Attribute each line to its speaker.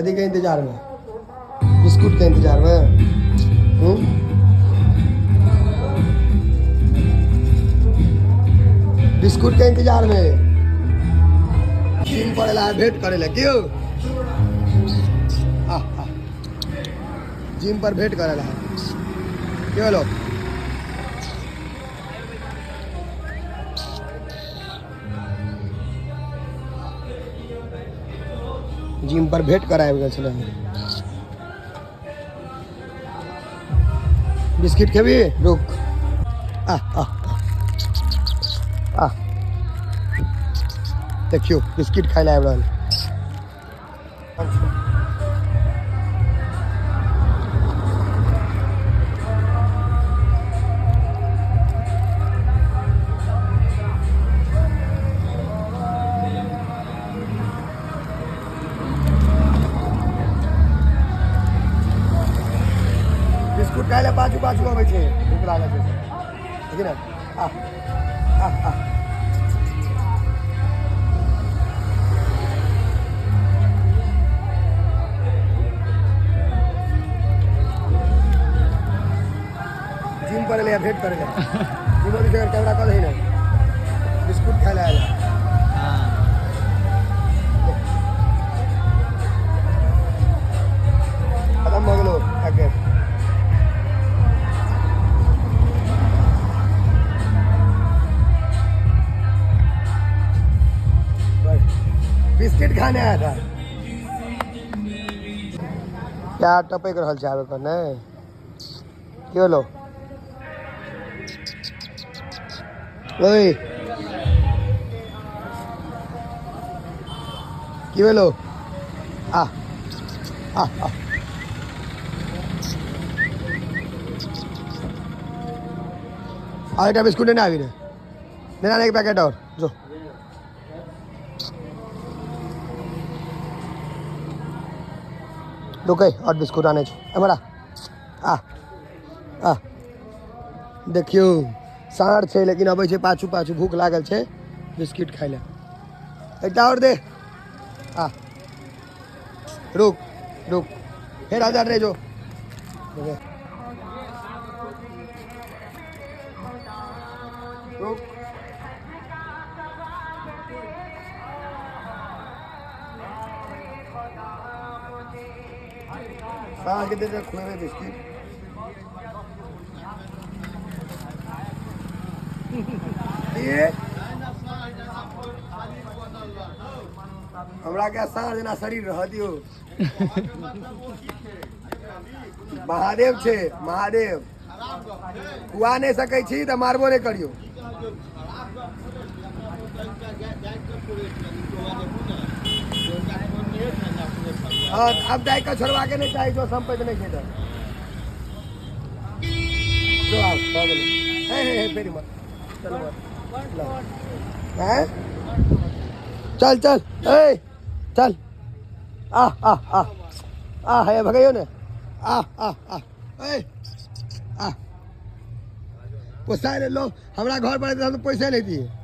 Speaker 1: कथी के इंतजार में? बिस्कुट के इंतजार में। बिस्कुट के इंतजार में जिम पर ला भेंट करे ला क्यों? आ आ जिम पर भेंट करे ला क्यों लो? जिम पर भेंट कराबि गेल छलै। बिस्किट खेबी? रुक, आ आ आ, देखियौ बिस्किट खाइ लए आबि रहल। बिस्कुट खाइ लए पाछू पाछू अबै छै, भूख लागल छै, ठीक ने? आ आ आ, जिम पर एलै भेंट करे लए। जिम कैमरा कऽ दही ने। बिस्कुट खाइ लए आयल। खतम भऽ गेलो पैकेट। बिस्किट खाने आया था। क्या टपक रहल छै आबे कर? नहि की होलो? ओए, की भेलो? आ आ आ, आ एकटा बिस्कुट ने आबी रे, ने एक पैकेट और जो रुकै और बिस्कुट आनै छी हमरा। आ आ, देखियौ साँढ़ छै लेकिन अबै छै पाछू पाछू, भूख लागल छै, बिस्किट खाइ लए। एकटा आओर दे। आ रुक रुक, फेर आजा रे जो। रुक, साँझ के देर खुएबै बिस्किट। ये हमरा के साँझ जेना शरीर रह दियौ। महादेव छै महादेव, खुआ नहि सकै छी तऽ मारबो नहि करियौ। हँ, आब दाइ के छोड़बाके नहि चाही, जो सम्पति नहि छै तऽ जो। आब भऽ गेलै। हे हे हे, फेर इम्हर चल, इम्हर हैं, चल चल, ए चल, आ आ आ आ, हे भगैयो ने, आ आ आ, ए आ, पोसाय ले लो। हमरा घर पर हम पैसे लेतियै।